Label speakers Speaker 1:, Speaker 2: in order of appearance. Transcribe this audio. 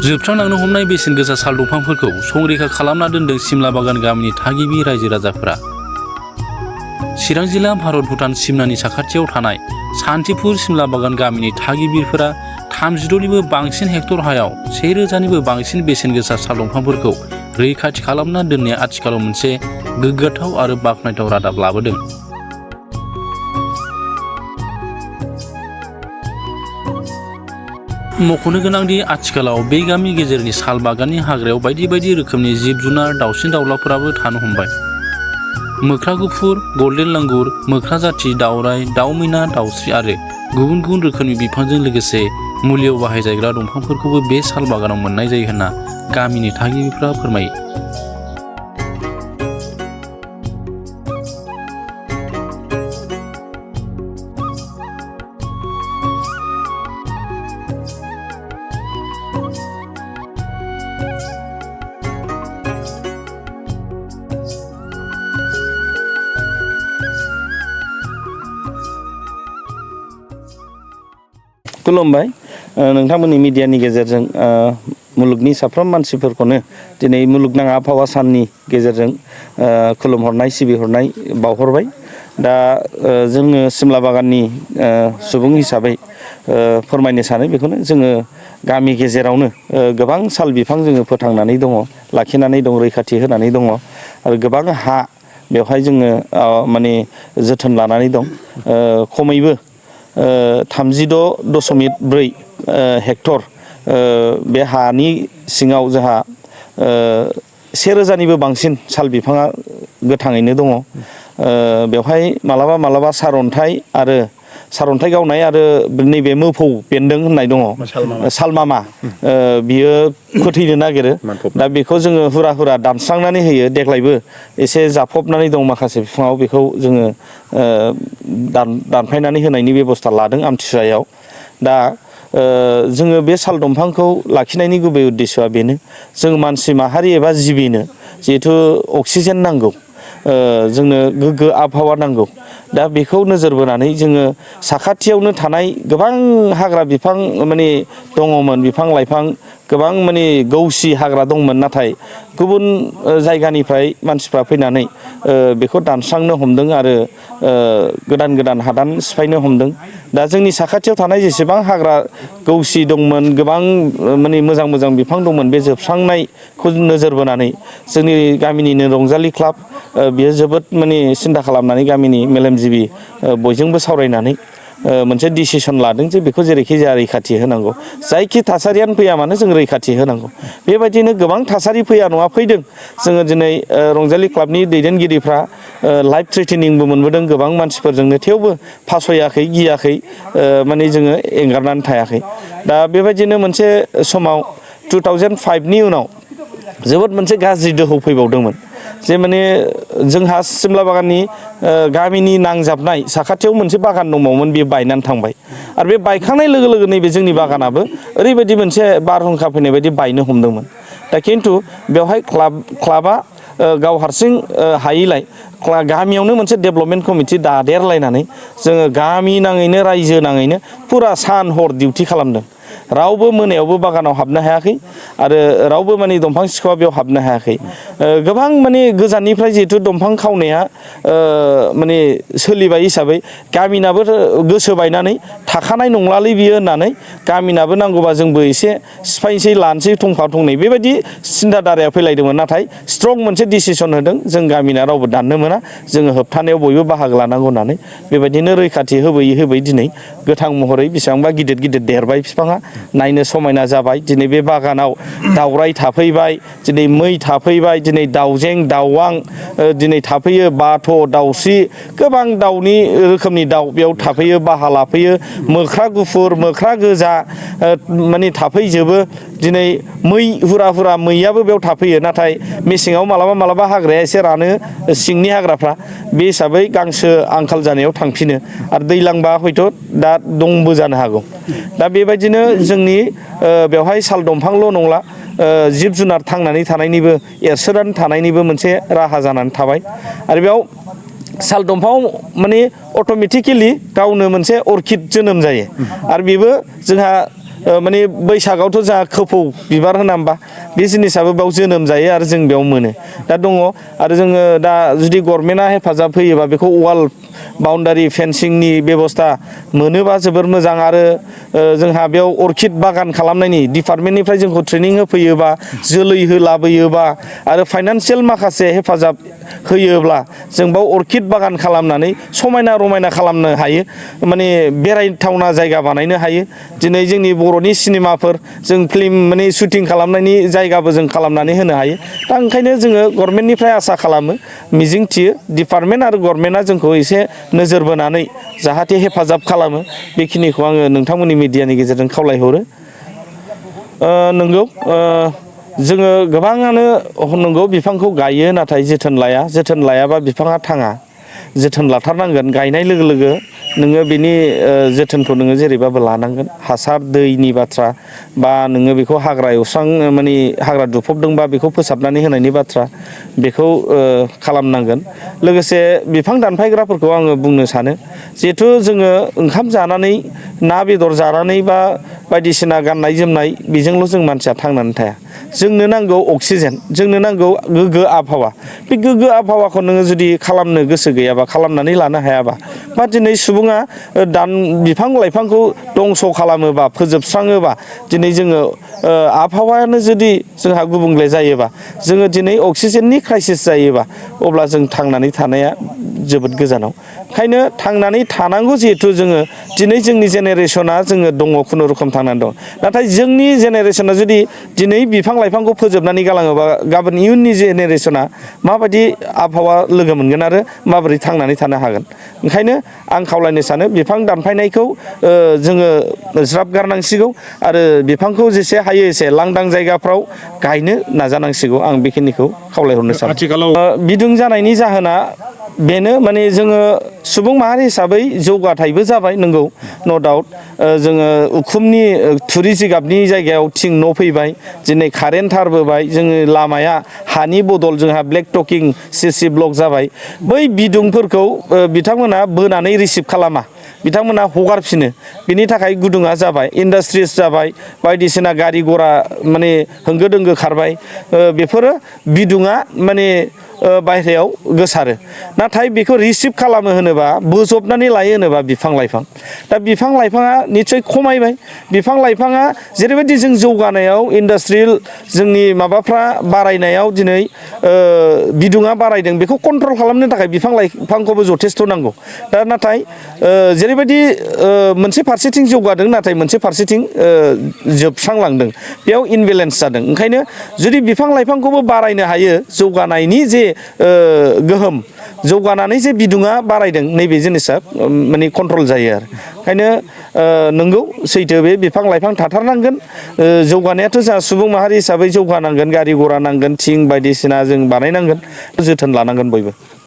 Speaker 1: जोबस्रांलांनो हमनाय बेसेन गोसा साल दंफांफोरखौ संरैखा खालामना दोनदों सिमला बागान गामिनि थागिबि रायजो राजाफोरा। चिरां जिल्ला भारत भुटान सिमनानि साखाथियाव थानाय सान्तिपुर सिमला बागान गामिनि थागिबिफोरा 32निबो बांसिन हेक्टर हायाव 1000निबो बांसिन बेसेन गोसा साल दंफांफोरखौ रैखाथि खालामना दोननाया आथिखालाव मोनसे गोग्गाथाव आरो बाख्नायथाव रादाब लाबोदों। मख'नो गोनांदि आथिखालाव बे गामि गेजेरनि साल बागाननि हाग्रायाव बायदि बायदि रोखोमनि जिब जुनार दाउसिन दाउलाफोराबो थानो हमबाय। मोख्रा गुफुर, गल्डेन लांगुर, मोख्रा जाथि, दाउराइ, दाउ मैना, दाउस्रि आरो गुबुन गुबुन रोखोमनि बिफांजों लोगोसे मुलियाव बाहायजाग्रा दंफांफोरखौबो बे साल बागानाव मोननाय जायो होनना गामिनि थागिबिफ्रा फोरमायो।
Speaker 2: खुलुमबाय नोंथांमोननि मिडियानि गेजेरजों मुलुगनि साफ्रोम मानसिफोरखौनो दिनै मुलुगनां आबहावा साननि गेजेरजों खुलुमहरनाय सिबिहरनाय बावहरबाय। दा जोङो सिमला बागाननि सुबुं हिसाबै फोरमायनो सानो बेखौनो जोङो गामि गेजेरावनो गोबां साल बिफां जोङो फोथांनानै दङ, लाखिनानै दं, रैखाथि होनानै दङ आरो गोबां हा बेवहाय जोङो माने जोथोन लानानै दं। खमैबो 36.4 हेक्टर बे हानि सिङाव जोंहा 1000निबो बांसिन साल बिफाङा गोथाङैनो दङ। बेवहाय मालाबा सारअन्थाइ गावनाय आरो नैबे मोफौ बेन्दों होननाय दङ, सालमामा, बियो फोथैनो नागिरो। दा बेखौ जोङो हुरा दानस्रांनानै होयो। देग्लायबो एसे जाफबनानै दं माखासे बिफाङाव, बेखौ जोङो दानफायनानै होनायनि बेबस्था लादों आमथिसुवायाव। दा जोङो बे साल दंफांखौ लाखिनायनि गुबै उद्देश्यआ बेनो, जों मानसि माहारि एबा जिबिनो जिहेथु अक्सिजेन नांगौ, जोंनो गोग्गो आबहावा नांगौ। दा बेखौ नोजोर बोनानै जोङो साखाथियावनो थानाय गोबां हाग्रा बिफां माने दङमोन, बिफां लाइफां गोबां माने गौसि हाग्रा दंमोन, नाथाय गुबुन जायगानिफ्राय मानसिफ्रा फैनानै बेखौ दानस्रांनो हमदों आरो गोदान हादान सिफायनो हमदों। दा जोंनि साखाथियाव थानाय जेसेबां हाग्रा गौसि दंमोन, गोबां माने मोजां बिफां दंमोन, बे जोबस्रांनायखौ नोजोर बोनानै जोंनि गामिनिनो रंजालि क्लाब बियो जोबोद माने सिन्था खालामनानै गामिनि मेलेमजिबि बयजोंबो सावरायनानै मोनसे डिसिसन लादों जे बेखौ जेरैखि जाया रैखाथि होनांगौ। जायखि थासारियानो फैया मानो जों रैखाथि होनांगौ। बेबायदिनो गोबां थासारि फैया नङा फैदों। जोङो दिनै रंजालि क्लाबनि दैदेनगिरिफ्रा लाइफ थ्रेटेनिंबो मोनबोदों गोबां मानसिफोरजोंनो, थेवबो फासयाखै, गियाखै, माने जोङो एंगारनानै थायाखै। दा बेबायदिनो मोनसे समाव 2005नि उनाव जोबोद मोनसे गाज्रि दोहौ फैबावदोंमोन, जे माने जोंहा सिमला बागाननि गामिनि नांजाबनाय साखाथियाव मोनसे बागान दंबावोमोन, बेयो बायनानै थांबाय। आरो बे बायखांनाय लोगो लोगो नैबे जोंनि बागानाबो ओरैबायदि मोनसे बारहुंखा फैनाय बायदि बायनो हमदोंमोन। दा खिन्थु बेवहाय क्लाबा गाव हारसिं हायैलाय गामियावनो मोनसे डेभेलपमेन्ट कमिटि दादेरलायनानै जोङो गामि नाङैनो, रायजो नाङैनो फुरा सान हर डिउटि खालामदों। रावबो मोनायावबो बागानाव हाबनो हायाखै आरो रावबो माने दंफां सिखावा बेयाव हाबनो हायाखै। गोबां माने गोजाननिफ्राय जिहेथु दंफां खावनाया माने सोलिबाय हिसाबै गामिनाबो गोसो बायनानै थाखानाय नंलालै बियो होननानै गामिनाबो नांगौबा जोंबो एसे सिफायनोसै, लानोसै थंफा थंनै, बेबायदि सिन्थाधाराया फैलायदोंमोन। नाथाय स्ट्रं मोनसे डिसिसन होदों, जों गामिना रावबो दाननो मोना, जोङो होबथानायाव बयबो बाहागो लानांगौ होननानै बेबायदिनो रैखाथि होबोयै दिनै गोथां महरै बेसेबांबा गिदिर देरबाय बिफाङा, नायनो समायना जाबाय। दिनै बे बागानाव दावराइ थाफैबाय, दिनै मै थाफैबाय, दिनै दाउजें दाउवां दिनै थाफैयो, बाथ' दाउस्रि, गोबां दाउनि रोखोमनि दाउ बेयाव थाफैयो, बाहा लाफैयो, मोख्रा गुफुर, मोख्रा गोजा माने थाफैजोबो। दिनै मै हुरा मैयाबो बेयाव थाफैयो। नाथाय मेसेङाव मालाबा हाग्राया एसे रानो, सिंनि हाग्राफ्रा, बे हिसाबै गांसो आंखाल जानायाव थांफिनो आरो दैलांबा हयथ' दा दंबो जानो हागौ। दा बेबायदिनो जोंनि बेवहाय साल दंफांल' नंला, जिब जुनार थांनानै थानायनिबो, एरसोनानै थानायनिबो मोनसे राहा जानानै थाबाय। आरो बेयाव साल दंफाङाव माने अट'मेटिकेलि गावनो मोनसे अर्किड जोनोम जायो। आरो बेबो जोंहा माने बैसागआवथ' जोंहा खोफौ बिबार होना होमबा बे जिनिसाबो बेयाव जोनोम जायो आरो जों बेयाव मोनो दा दङ आरो जोङो दा जुदि गभर्नमेन्टआ हेफाजाब होयोबा बेखौ वाल बाउन्डारि फेन्सिंनि बेबस्था मोनोबा जोबोर मोजां आरो जोंहा बेयाव अर्किड बागान खालामनायनि डिपार्टमेन्टनिफ्राय जोंखौ ट्रेनिं होफैयोबा जोलै होलाबोयोबा आरो फाइनान्सियेल माखासे हेफाजाब होयोब्ला जों बाव अर्किड बागान खालामनानै समायना रमायना खालामनो हायो माने बेरायथावना जायगा बानायनो हायो दिनै जोंनि बर'नि सिनेमाफोर जों फिल्म माने शुटिं खालामनायनि जायगाबो जों खालामनानै होनो हायो दा ओंखायनो जोङो गभर्नमेन्टनिफ्राय आसा खालामो मिजिं थियो डिपार्टमेन्ट आरो गभर्नमेन्टआ जोंखौ एसे नोजोर बोनानै जाहाथे हेफाजाब खालामो बेखिनिखौ आङो नोंथांमोननि मिडियानि गेजेरजों खावलायहरो नंगौ जोङो गोबाङानो नंगौ बिफांखौ गायो नाथाय जोथोन लायाबा बिफाङा थाङा जोथोन लाथारनांगोन गायनाय लोगो लोगो नोङो बिनि जोथोनखौ नोङो जेरैबाबो लानांगोन हासार दैनि बाथ्रा बा नोङो बेखौ हाग्रा एवस्रां माने हाग्रा दुफबदोंबा बेखौ फोसाबनानै होनायनि बाथ्रा बेखौ खालामनांगोन लोगोसे बिफां दानफायग्राफोरखौ आङो बुंनो सानो जिहेथु जोङो ओंखाम जानानै ना बेदर जानानै बा बायदिसिना गाननाय जोमनाय बेजोंल' जों मानसिया थांनानै थाया जोंनो नांगौ अक्सिजेन जोंनो नांगौ गोग्गो आबहावा बे गोग्गो आबहावाखौ नोङो जुदि खालामनो गोसो गैयाबा खालामनानै लानो हायाबा बा दिनै सुबुङा बिफां लाइफांखौ दंस' खालामोबा फोजोबस्राङोबा दिनै जोङो आबहावायानो जुदि जोंहा गुबुंले जायोबा जोङो दिनै अक्सिजेननि क्राइसिस जायोबा अब्ला जों थांनानै थानाया जोबोद गोजानाव ओंखायनो थांनानै थानांगौ जिहेथु जोङो दिनै जोंनि जेनेरेसना जोङो दङ खुनुरुखुम थांनानै दं नाथाय जोंनि जेनेरेसना जुदि दिनै बिफां लाइफांखौ फोजोबनानै गालाङोबा गाबोन इयुननि जेनेरेसना माबायदि आबहावा लोगो मोनगोन आरो माबोरै थांनानै थानो हागोन ओंखायनो आं खावलायनो सानो बिफां दानफायनायखौ जोङो ज्राब गारनांसिगौ आरो बिफांखौ जेसे हायो एसे लांदां जायगाफ्राव गायनो नाजानांसिगौ आं बेखिनिखौ खावलायहरनो सानो
Speaker 3: आथिखालाव
Speaker 2: बिदुं जानायनि जाहोना बेनो माने जोङो सुबुं माहारि हिसाबै जौगाथायबो जाबाय नंगौ न' डाउट जोङो उखुमनि थुरि जिगाबनि जायगायाव थिं न' फैबाय दिनै कारेन्ट थारबोबाय जोङो लामाया हानि बदल जोंहा ब्लेक टकिं सिसि ब्लक जाबाय बै बिदुंफोरखौ बिथांमोना बोनानै रिसिभ खालामा बिथांमोना हगारफिनो बिनि थाखाय गुदुङा जाबाय इन्डास्ट्रिस जाबाय बायदिसिना गारि घरा माने होंगो दोंगो खारबाय बेफोरो बिदुङा माने बायह्रायाव गोसारो नाथाय बेखौ रिसिभ खालामो होनोबा बोजबनानै लायो होनोबा बिफां लाइफां दा बिफां लाइफाङा निस्सय खमायबाय बिफां लाइफाङा जेरैबायदि जों जौगानायाव इन्डास्ट्रियेल जोंनि माबाफ्रा बारायनायाव दिनै बिदुङा बारायदों बेखौ कन्ट्रल खालामनो थाखाय बिफां लाइफांखौबो जथेस्थ' नांगौ दा नाथाय जेरैबायदि मोनसे फारसेथिं जौगादों नाथाय मोनसे फारसेथिं जोबस्रांलांदों बेयाव इनबेलेन्स जादों ओंखायनो जुदि बिफां लाइफांखौबो बारायनो हायो जौगानायनि जे गोहोम जौगानानै जे बिदुङा बारायदों नैबे जिनिसा माने कन्ट्रल जायो आरो ओंखायनो नंगौ सैथो बे बिफां लाइफां थाथारनांगोन जौगानायाथ' जोंहा सुबुं माहारि हिसाबै जौगानांगोन गारि घरा नांगोन थिं बायदिसिना जों बानायनांगोन जोथोन लानांगोन बयबो